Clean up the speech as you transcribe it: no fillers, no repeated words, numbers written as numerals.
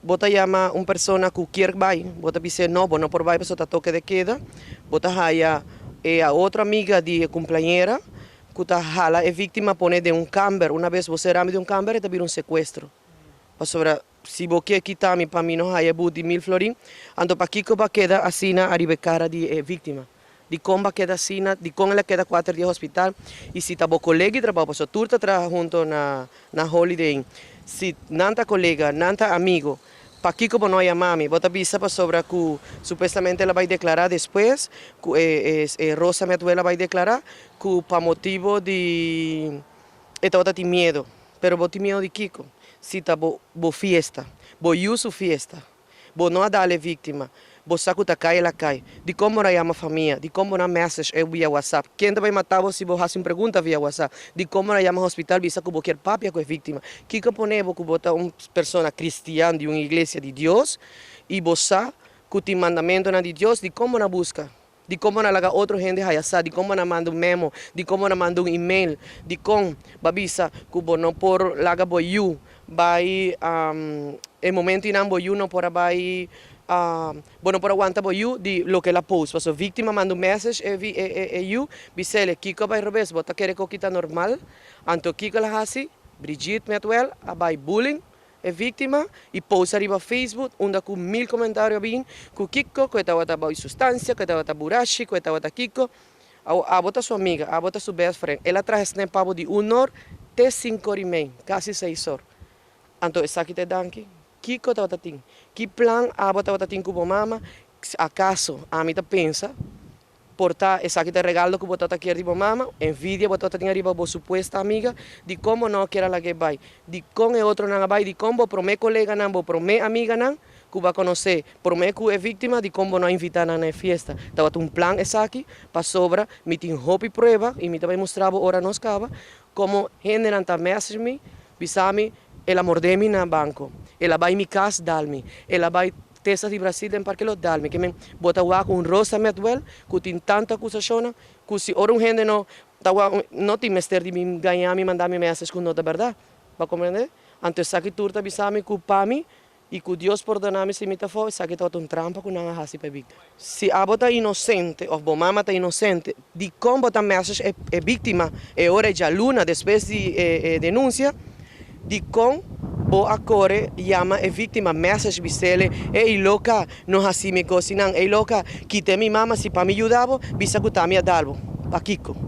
Bo ta yama un persona ku kier bai, bo ta bis'é no, bo no por bai pasobra ta toke de keda. Bo ta haya e otro amiga di e kumpleañera ku ta hala e víktima pone den un kamber. Una bes bo sera mi den un kamber e ta bira un sekuestro. Pasobra si bo kier kita mi pa mi no haya but di 1000 florin, anto pakiko bo a keda asina ariba e kara di e víktima? Dikon bo a keda asina? Dikon el a keda 4 dia hospital? I si ta bo kolega di trabou, pasobra tur ta traha hunto na Holiday Inn. Si nan ta kolega, nan ta amigo, pakiko bo no a yama mi? Bo ta bisa pasobra ku supuestamente el a bai deklará despues, ku e Rosa Metuel a bai deklará, ku pa motibu di e tabata tin miedu. Pero bo tin miedu di kiko? Si ta bo fiesta, bo yu su fiesta, bo no a dal e víktima, bo sa ku ta kai el a kai. Dikon bo no a yama famia? Dikon bo no a message e via WhatsApp? Ken ta bai mata bo si bo hasi un pregunta via WhatsApp? Dikon bo no a yama hospital bisa ku bo kier papia ku e víktima? Kiko pone bo ku bo ta un persona kristian di un iglesia di Dios i bo sa ku tin mandamentonan di Dios, dikon bo no a buska? Dikon bo no a laga otro hende haya sa? Dikon bo no a manda un memo? Dikon bo no a manda un email? Dikon bo a bisa ku bo no por laga bo yu bai e momentonan bo yu no por a bai, bo no por a wanta bo yu di loke el a post? Pasobra víktima manda un message e yu bis'el kiko a bai robes, bo ta kere ku ta normal? Anto kiko el a hasi? Brigitte Metuel a bai bullying e víktima i post ariba Facebook unda ku 1000 komentario a bin ku kiko ku e tabata bou sustansia, ku e tabata burachi, ku e tabata kiko. Abo ta su amiga, abo ta su best friend. El a traha snap pa bo di 1 or te 5:30, kasi 6 or. Anto esaki ta e danki? Kiko tabata tin? Ki plan abo tabata tin ku bo mama? Akaso ami ta pensa por ta esaki ta e regalo ku bo tabata kier di bo mama? Envidia bo tabata tin ariba bo supuesta amiga? Dikon bo no kier a lag'é bai? Dikon e otronan a bai? Dikon bo promé koleganan, bo promé amiganan ku bo a konosé promé ku e víktima, dikon bo no a invitá nan na e fiesta? Tabata un plan esaki? Pasobra mi tin hopi prueba i mi ta bai mustra bo ora nos kaba komo hendenan ta message mi, bisa mi el a mordé mi na banko, el a bai mi kas dal mi, el a bai Tesa di Brasil den parke lo dal mi. Ke men bo ta wak un Rosa Metuel ku tin tantu akusashonnan ku si ora un hende no ta wak no tin mester di mi gaña mi, manda mi message ku no ta bèrdat. Bo a komprendé? Anto esaki tur ta bisa mi ku pa mi i ku Dios pordona mi si mi ta fou, esaki tabata un trampa ku nan a hasi pa e víktima. Si abo ta inosente òf bo mama ta inosente, dikon bo ta message e víktima e ora e djaluna despues di e denunsia? Dikon bo a kore yama e víktima, message, bis'é: "Ei loka, no hasi mi kos nan, ei loka, kita mi mama si pa mi yuda bo, bisa ku ta mi a dal bo"? Pakiko?